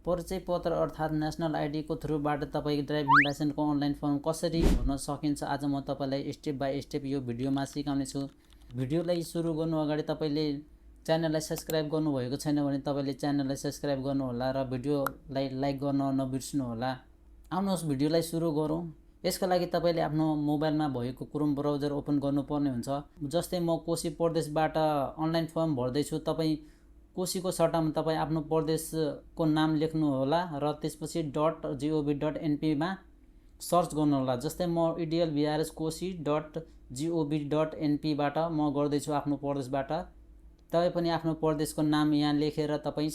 परिचय पत्र अर्थात् नेसनल आइडीको थ्रुबाट तपाईँ ड्राइभिङ लाइसेन्सको अनलाइन फर्म कसरी भर्न सकिन्छ आज म तपाईँलाई स्टेप बाई स्टेप यो भिडियोमा सिकाउने छु। भिडियोलाई सुरु गर्नु अगाडि तपाईँले च्यानललाई सब्स्क्राइब गर्नुभएको छैन भने तपाईँले च्यानललाई सब्स्क्राइब गर्नुहोला र भिडियोलाई लाइक गर्न नबिर्सनुहोला। आउनुहोस् भिडियोलाई सुरु गरौँ। यसको लागि तपाईँले आफ्नो मोबाइलमा भएको क्रोम ब्राउजर ओपन गर्नुपर्ने हुन्छ। जस्तै म कोशी प्रदेशबाट अनलाइन फर्म भर्दैछु। तपाईँ कोशीको सट्टामा तपाईँ आफ्नो प्रदेशको नाम लेख्नुहोला र त्यसपछि .gov.np मा सर्च गर्नुहोला। जस्तै म idlvrskoshi.gov.np बाट म गर्दैछु आफ्नो प्रदेशबाट। तपाईँ पनि आफ्नो प्रदेशको नाम यहाँ लेखेर तपाईँ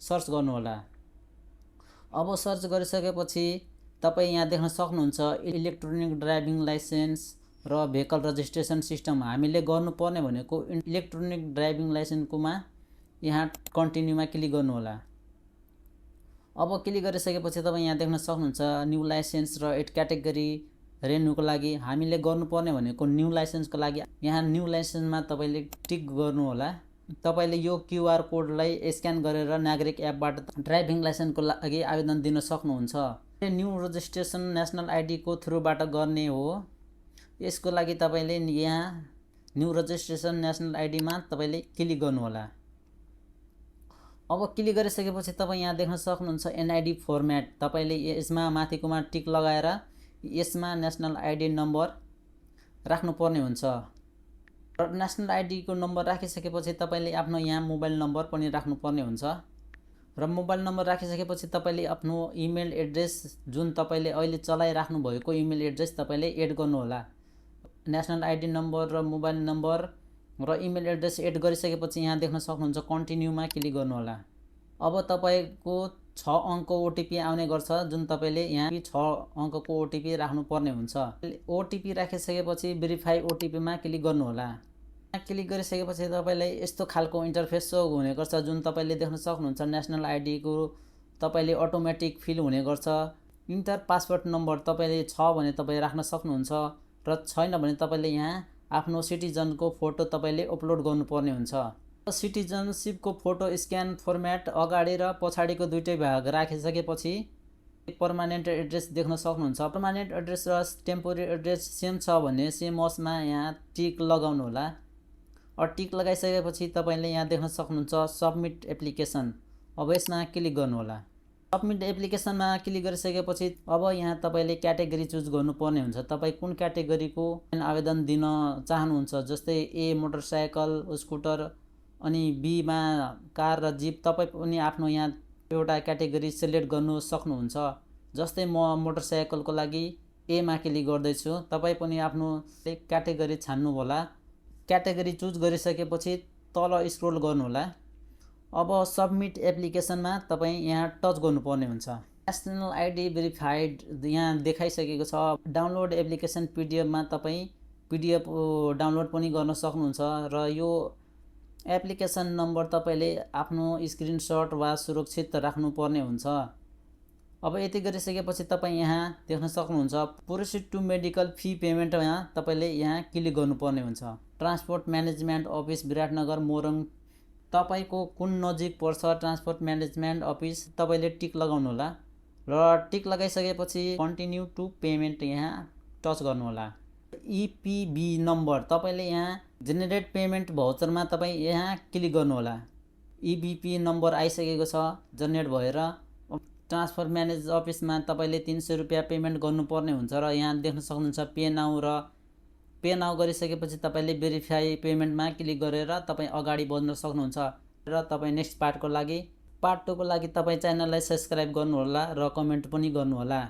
सर्च गर्नुहोला। अब सर्च गरिसकेपछि तपाईँ यहाँ देख्न सक्नुहुन्छ इलेक्ट्रोनिक ड्राइभिङ लाइसेन्स र भेहिकल रजिस्ट्रेसन सिस्टम। हामीले गर्नुपर्ने भनेको इलेक्ट्रोनिक ड्राइभिङ लाइसेन्सकोमा यहाँ कन्टिन्यूमा क्लिक गर्नुहोला। अब क्लिक गरिसकेपछि तपाईँ यहाँ देख्न सक्नुहुन्छ न्यू लाइसेन्स र एड क्याटेगोरी रेन्युको लागि हामीले गर्नुपर्ने भनेको न्यू लाइसेन्सको लागि यहाँ न्यू लाइसेन्समा तपाईँले टिक गर्नुहोला। तपाईँले यो क्युआर कोडलाई स्क्यान गरेर नागरिक एपबाट ड्राइभिङ लाइसेन्सको लागि आवेदन दिन सक्नुहुन्छ। न्यू रजिस्ट्रेसन नेसनल आइडीको थ्रुबाट गर्ने हो। यसको लागि तपाईँले यहाँ न्यू रजिस्ट्रेसन नेसनल आइडीमा तपाईँले क्लिक गर्नुहोला। अब क्लिक गरिसकेपछि तपाईँ यहाँ देख्न सक्नुहुन्छ एनआइडी फर्मेट। तपाईँले यसमा माथिकोमा टिक लगाएर यसमा नेसनल आइडी नम्बर राख्नुपर्ने हुन्छ। र नेसनल आइडीको नम्बर राखिसकेपछि तपाईँले आफ्नो यहाँ मोबाइल नम्बर पनि राख्नुपर्ने हुन्छ। र मोबाइल नम्बर राखिसकेपछि तपाईँले आफ्नो इमेल एड्रेस जुन तपाईँले अहिले चलाइराख्नु भएको इमेल एड्रेस तपाईँले एड गर्नुहोला। नेसनल आइडी नम्बर र मोबाइल नम्बर र इमेल एड्रेस एड गरिसकेपछि यहाँ देख्न सक्नुहुन्छ कन्टिन्यूमा क्लिक गर्नुहोला। अब तपाईँको 6 अङ्कको ओटिपी आउने गर्छ जुन तपाईँले यहाँ 6 अङ्कको ओटिपी राख्नुपर्ने हुन्छ। ओटिपी राखिसकेपछि भेरिफाई ओटिपीमा क्लिक गर्नुहोला। क्लिक गरिसकेपछि तपाईँलाई यस्तो खालको इन्टरफेस सो हुने गर्छ जुन तपाईँले देख्न सक्नुहुन्छ नेसनल आइडीको तपाईँले अटोमेटिक फिल हुने गर्छ। इन्टर पासवर्ड नम्बर तपाईँले छ भने तपाईँ राख्न सक्नुहुन्छ र छैन भने तपाईँले यहाँ आफ्नो सिटिजनको फोटो तपाईँले अपलोड गर्नुपर्ने हुन्छ। सिटिजनसिपको फोटो स्क्यान फर्मेट अगाडि र पछाडिको दुईटै भाग राखिसकेपछि पर्मानेन्ट एड्रेस देख्न सक्नुहुन्छ। पर्मानेन्ट एड्रेस र टेम्पोरेरी एड्रेस सेम छ भने सेम असमा यहाँ टिक लगाउनु होला। टिक लगाइसकेपछि तपाईँले यहाँ देख्न सक्नुहुन्छ सबमिट एप्लिकेसन। अब यसमा क्लिक गर्नुहोला। सबमिट एप्लिकेसनमा क्लिक गरिसकेपछि अब यहाँ तपाईँले क्याटेगोरी चुज गर्नुपर्ने हुन्छ। तपाईँ कुन क्याटेगोरीको आवेदन दिन चाहनुहुन्छ। जस्तै ए मोटरसाइकल स्कुटर अनि बीमा कार र जिप। तपाईँ पनि आफ्नो यहाँ एउटा क्याटेगोरी सिलेक्ट गर्नु सक्नुहुन्छ। जस्तै म मोटरसाइकलको लागि एमा क्लिक गर्दैछु। तपाईँ पनि आफ्नो क्याटेगोरी छान्नु होला। क्याटेगोरी चुज गरिसकेपछि तल स्क्रोल गर्नुहोला। अब सबमिट एप्लिकेसनमा तपाईँ यहाँ टच गर्नुपर्ने हुन्छ। नेसनल आइडी भेरिफाइड यहाँ देखाइसकेको छ। डाउनलोड एप्लिकेसन पिडिएफमा तपाईँ पिडिएफ डाउनलोड पनि गर्न सक्नुहुन्छ र यो एप्लिकेसन नम्बर तपाईँले आफ्नो स्क्रिनसट वा सुरक्षित राख्नुपर्ने हुन्छ। अब यति गरिसकेपछि तपाईँ यहाँ देख्न सक्नुहुन्छ proceed to medical fee payment यहाँ तपाईँले यहाँ क्लिक गर्नुपर्ने हुन्छ। Transport management office Biratnagar Morang तपाईँको कुन नजिक पर्छ ट्रान्सपोर्ट म्यानेजमेन्ट अफिस तपाईँले टिक लगाउनु होला र टिक लगाइसकेपछि कन्टिन्यू टु पेमेन्ट यहाँ टच गर्नुहोला। इपिबी नम्बर तपाईँले यहाँ जेनेरेट पेमेन्ट भाउचरमा तपाईँ यहाँ क्लिक गर्नुहोला। इबिपी नम्बर आइसकेको छ जेनेरेट भएर। ट्रान्सफर म्यानेज अफिसमा तपाईँले 300 रुपियाँ पेमेन्ट गर्नुपर्ने हुन्छ र यहाँ देख्न सक्नुहुन्छ पे नाउ र पे नाउ गरिसकेपछि तपाईँले भेरिफाई पेमेन्टमा क्लिक गरेर तपाईँ अगाडि बढ्न सक्नुहुन्छ। र तपाईँ नेक्स्ट पार्ट 2 को लागि तपाईँ च्यानललाई सब्स्क्राइब गर्नुहोला र कमेन्ट पनि गर्नुहोला।